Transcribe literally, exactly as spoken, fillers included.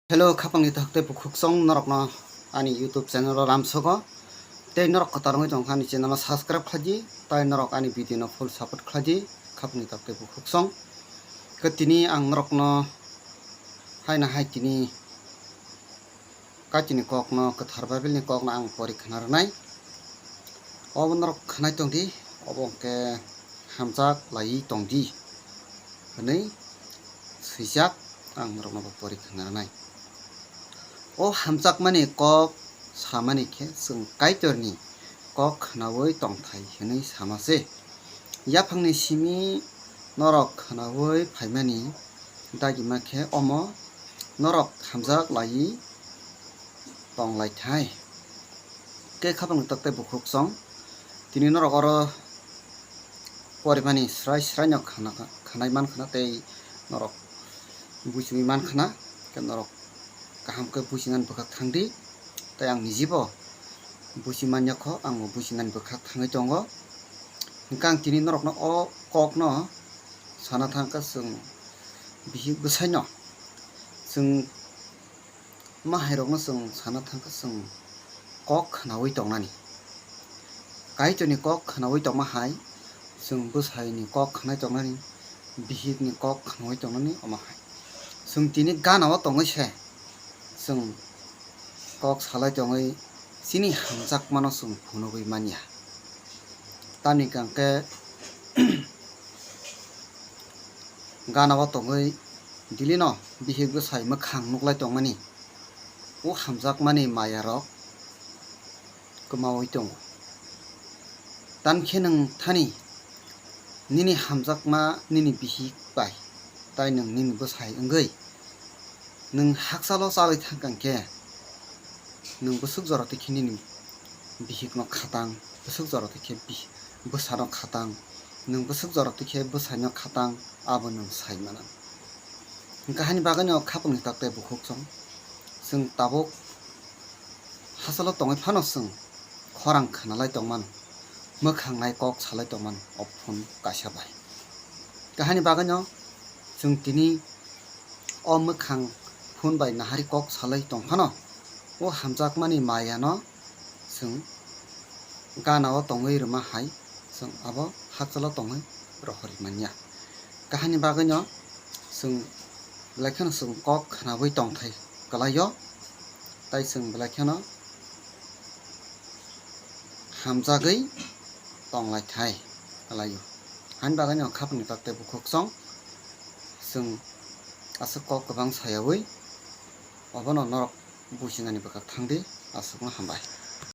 Hello, khapangni tok tei bukhuk song norokno ani YouTube channel o lamsogo. Tei norok kwtal wngwi tongkha ani channel o subscribe khlaidi, tei norok ani video no full support khlaidi, khapangni tok tei bukhuk song. Khe tini ang norokno haino hai tini Kaitorni kokno, kwthar Bible ni kokno ang pori khna rwnai. Obo norok khnai tongdi, obo hwnkhe hamjak laiwi tongdi hwnwi swijak, ang norokno bo pori khna rwnai. O hamjakmani kok samani khe chwng Kaitorni kok khnaui tongthai hwnwi sama se. Yaphangni simi norok khnaui phaimani dagima khe omo norok hamjak laiwi tong lai thai. Khe khapang tok tei bukhuk song. Tini norok oro porimani srai srai no khana, khanai man khana tei norok buchigwi man khana. Khe norok kaham khe buchinani bwkhak thangdi. Tei ang nijibo buchi manya kho, ang bo buchinani bwkhak thangwi tongo. Hwnkhe ang tini norokno o kokno sana thangkha chwng bihik bwsaino. Chwng ma hairokno chwng sana thangkha chwng kok khnaui tongnani. Kaitorni kok khnaui tongma hai chwng bwsaini kok khnai tongnani, bihikni kok khnaui tongnani omo hai. Chwng tini gana o tongwi se chwng kok salai tongwi chini hamjakmano chwng phunugwi manya. Tamni hwnkhe gana o tongwi dilino bihik bwsai mwkhang nuklai tongmani, o hamjakmani maya rok kwmaui tongo. Tamkhe nwng thani nini hamjakma nini bihik bai, tai nwng nini bwsai wngwi nwng hakchalo chalwi thangkha hwnkhe, nwng bwswk jora twi khe nini bihikno khatang, bwswk jora twi khe bih-, bwsano khatang, nwng bwswk jora twi khe bwsaino khatang, abo nwng sai mano. Hwnkhe haini bagwino khapangni tok tei bukhuk song, chwng tabuk hachalo tongwi phano chwng khorang khnalai tongmano, mwkhang nai kok salai tongmano o phone kaisa bai. Kahani bagwino chwng tini o mwkhang phone bai nahari kok salai tongphano, o hamjakmani mayano chwng gana o tongwi rwma hai chwng abo hakchalo tongwi rohorwi manya. Kahani bagwino chwng belai kheno chwng kok khnaui tongthai kwlaio, tai chwng belai kheno hamjagwi tonglaithai kwlaio. Haini bagwino khapangni tok tei bukhuk song chwng aswk kok kwbang sayaui obono norok buchinani bwkhak thangdi, aswkno hambai.